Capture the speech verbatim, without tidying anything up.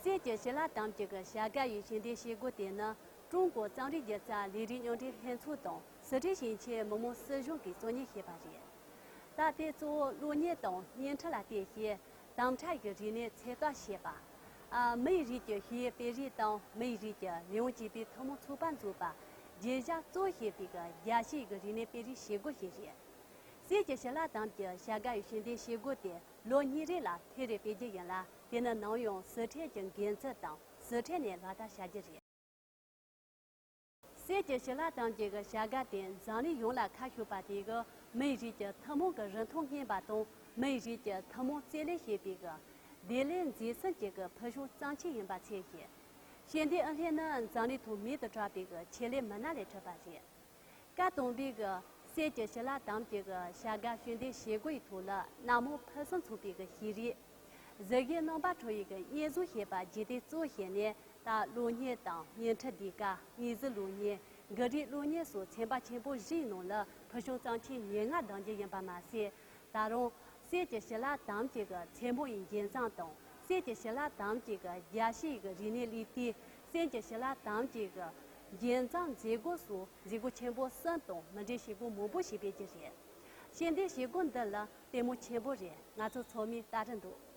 སྲས་ཀྱི་ཞི་ལ་དམ་གྱི་གི་བྱ་དགའ་ཡི་ཞལ་འདེབས་བྱེད་སྒོ་དེ་ནི་ཀྲུང་གོ་རྩོམ་རིག་སྒྱུ་རྩལ་ལས་རིགས་མཉམ་འབྲེལ་ལྷན་ཚོགས་དང་སི་ཁྲོན་ཞིང་ཆེན་མི་དམངས་སྲིད་གཞུང་གིས་གཙོ་གཉེར་བྱས་པ་རེད། ད་ལྟའི་གཙོ་བོ་གློག་བརྙན་དང་བརྙན་འཕྲིན་ལ་བརྟེན་བྱས་དྭངས་ཁྲ་ཡི་རིག་གནས་ཚད་བཀག་བྱེད་པ། ཨ། མིའི་རིགས་ཀྱི་ཤེས་ཡོན་སྤེལ་རེས་དང་མིའི་རིགས་ཀྱི་ལས་དབང་སྐྱེད་པའི་ཐུན་མོང་ཚོགས་པ་འཛུགས་པ། བརྗོད་བྱ་གཙོ་བྱས་པའི་གི་རྒྱལ་སྤྱིའི་གི་རིག་གནས་སྤེལ་རེས་བྱེད་སྒོ་ཞིག་རེད། སྲས་ཀྱི་ཞི་ལ་དམ་གྱི་བྱ་དགའ་ཡི་ཞལ་འདེབས་བྱེད་སྒོ་དེ་ལོ་གཉིས་རིང་ལ་ཐེངས་རེ་སྤེལ་རྒྱུ་ཡིན་ལ། དེ་ནི་ནམ་ཡང་སི་ཁྲོན་གྱི་འགན་འཛིན་དང་སི་ཁྲོན་ནས་ལག་བསྟར་བྱ་རྒྱུ་རེད། སྲས་ཀྱི་ཞི་ལ་དམ་གྱི་གི་བྱ་དགའ་དེ་འཛམ་གླིང་ཡོངས་ལ་ཁ་ཕྱོགས་པ་དེ་གི་མིའི་རིགས་ཀྱི་ཐུན་མོང་གི་རིན་ཐང་རྙེད་པ་དང་མིའི་རིགས་ཀྱི་ཐུན་མོང་རྩིས་ལེན་བྱེད་པའི་གི་བདེ་ལེགས་མཛེས་ཚུལ་གྱི་གི་ཕུལ་བྱུང་རྩ་ཆེན་ཡིན་པ་མཚོན་བྱས། ཞལ་འདེབས་ཨུ་ལྷན་ནི་འཛམ་གླིང་ཐོག་མེད་དུ་གྲགས་པའི་གི་ཆེད་ལས་མི་སྣ་ལས་གྲུབ་པ་རེད། སྐབས་དང་པོའི་གི་སྲས་ཀྱི་ཞི་ལ་དམ་གྱི་གི་བྱ་དགའ་ཞལ་འདེབས་བྱེད་སྒོ་ཡི་ཐོག་ལ་གནའ་མོ་ཕུན་སུམ་ཚོགས་པའི་གི་ཤེས་རིག་གཟུགས་གཞི་རྣམ་པར་འཕྲུལ་བའི་གི་བརྙན་བཟོ་བྱས་པ་རྒྱུད་སྡེ་གཙོ་བྱས་ནས། ད་གློག་བརྙན་དང་བརྙན་འཕྲིན་ཟློས་གར། དངོས་གཟུགས་གློག་བརྙན། གྷི་རིག་གློག་བརྙན་སོགས་ཚན་པ་ཆེན་པོ་བཞིའི་ནང་ལ་ཕུལ་བྱུང་རྩ་ཆེན་ཉེར་ལྔ་གདམ་རྒྱུ་ཡིན་པ་མ་ཟད། ད་རུང་སྲས་ཀྱི་ཞི་ལ་དམ་གྱི་གི་མཚན་མོ་ཡི་འགྱེད་བརྩམས་དང་། སྲས་ཀྱི་ཞི་ལ་དམ་གྱི་གི་རྒྱལ་སྤྱིའི་གི་རིག་གནས་གླེང་དུས། སྲས་ཀྱི་ཞི་ལ་དམ་གྱི་གི་འགྱེད་བརྩམས་མཛད་སྒོ་སོགས་མཛད་སྒོ་ཆེན་པོ་གསུམ་དང་མུ་འབྲེལ་བྱེད་སྒོ་མང་པོ་ཞིག་སྤེལ་རྒྱུ་རེད། ཞལ་འདེབས་བྱེད་སྒོ་འདི་ལ་ལྟད་མོ་ཆེན་པོ་རེད། ང་ཚོ་ཚང་མས་ལྟ་རྒྱུ་འདུག